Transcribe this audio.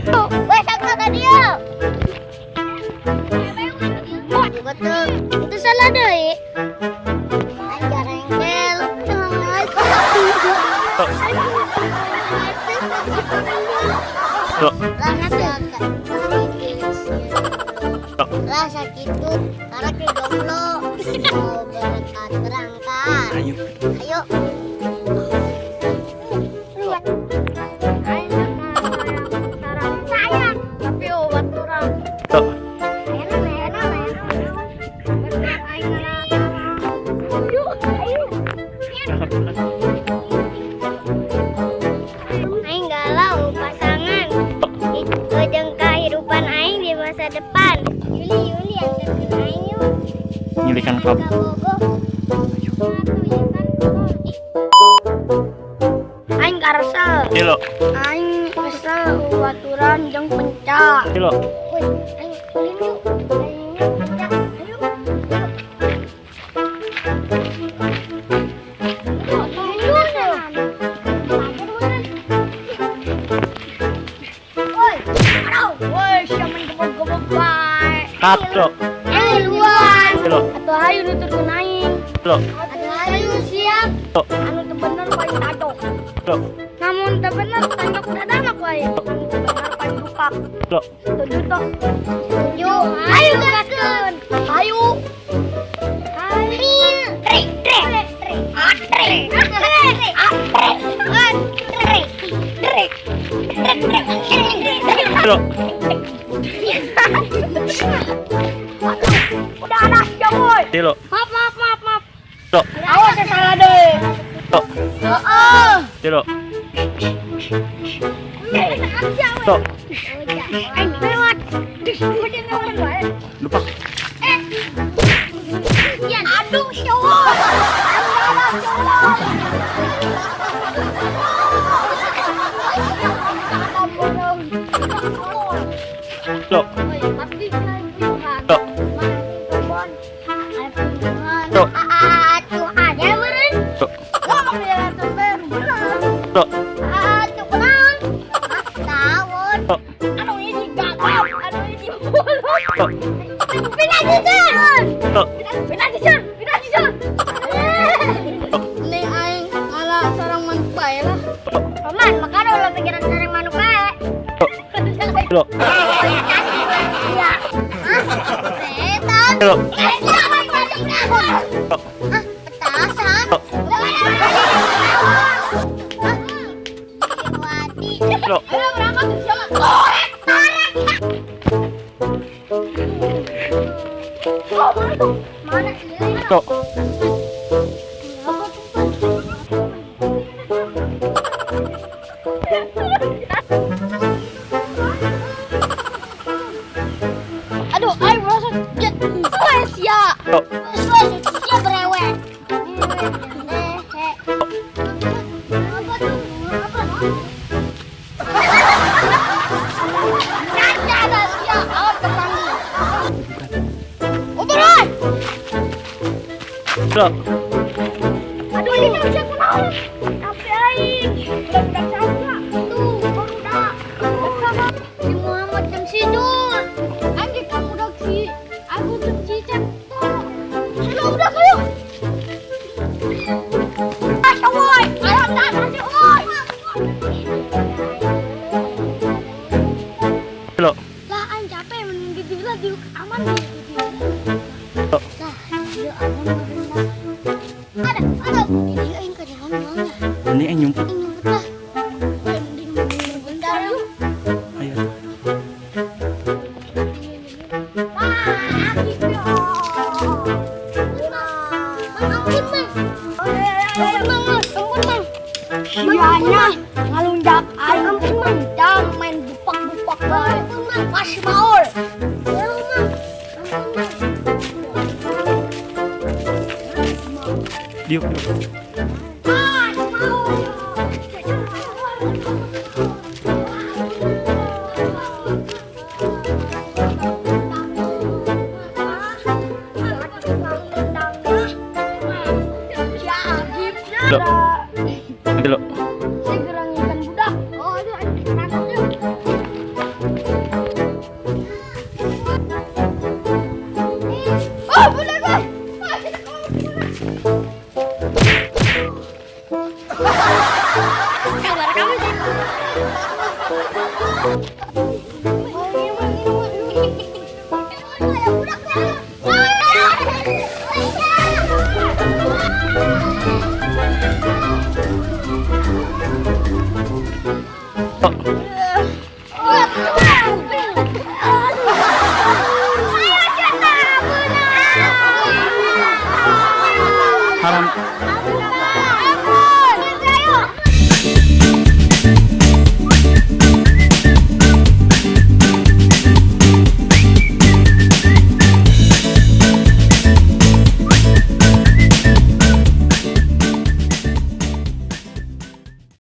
Tok. Weh, sangka ka dia. Betul. Itu salah deh. Aing jarengkel. Tok. Tok. Tok. Lah sakitu karek jomblo. Mau berangkat berangkat. Ayo. Ayo. Saya tapi obat orang. Tok. Ayo, ayo. Aing galau pasangan jeung kehidupan aing di masa depan. Yuli, Yuli, anterkeun aing yuk. Nyilikan kap. Ka Bogo. Aing karesel. Tilo. Aing kesel baturan jeung penca. Tilo. Woi, aing ulin yuk. Aing yuk, ayo. Woi, Aduh, woi, sia main gebog-gebog bae. Kato. aing luan. Tilo. Atuh hayu nuturkeun aing. Tilo. Atuh ayo siap. Tok. Anu teu bener paling tadok. Tok. Namun teu bener tandok dadana ku aing. Anu teu bener paling dupak. Tok. Setuju toh? Yuk, ayo gaskeun. Hayu. Ayo. Trek, trek, trek, trek, trek, trek, trek, trek, trek, trek. Tilo. Udah ada sia boy. Tilo. Maaf, maaf, maaf, maaf. Tok. Awas ya salah deh. Tok. Heeh. Tilo. Tok. Aing lewat. Lupa. Aduh, sia boy. Tok. Tok. Tok. Atuh ada meureun. Tok. Tok. Atuh kunaon? Tawon. Tok. Aduh, ini gagal. Aduh, ini bolot. Tok. Pindah jujur. Tok. Pindah jujur, pindah jujur. Tok. Nih aing ngalah sarang manuk bae lah. Tok. Paman, makanya ulah pikiran sareng manuk bae. Tok. Tilo. Iya. Hah? Setan. Tilo. Tok. Hah, petasan. Tok. Hah? Wati. Tilo. Ayo berangkat siapa? Torek, torek. Oh, mana tuh? Mana sih? Tok. Apa tuh, Pan? Aduh, aing merasa suwe sia. Tok. Suwe, sia brewek. Apa tuh? Apa? Kaca ada sia, awas terpanggil. Uberoy. Tilo. Aduh, ini nggak bisa kunaon. Capek aing. Udah capek. Tuh, baru dah. Si Muhammad jeung si Dul. Aing kamu udah si aku jeung Cicep. Sudah udah ayo. Ah, woi. Ayo, dah, dah, woi. Tilo. Lah, aing capek mending di dieu lah di aman di dieu. Tok. Lah, ieu aman meureun. Ada, ada. Ieu aing ka jalan naon ya? Ini aing nyumput. Aing nyumput lah. Mending Bentar yuk. Ayo. Ah, gitu. Mang, ampun, Mang. Ampun, Mang, Mang. Ampun, Mang. Sianya ngalunjak aing kencang main bupak-bupak bae. Ampun, Mang. Pas maul. Ya, Mang. Ampun, Mang. Diuk. Diuk. Pas maul. Tilo. Tilo. Lo. Segera ngikan budak. Oh, itu ada tangkap yuk. Oh, budak gue. Ah, kita keluar. Kabar kamu sih.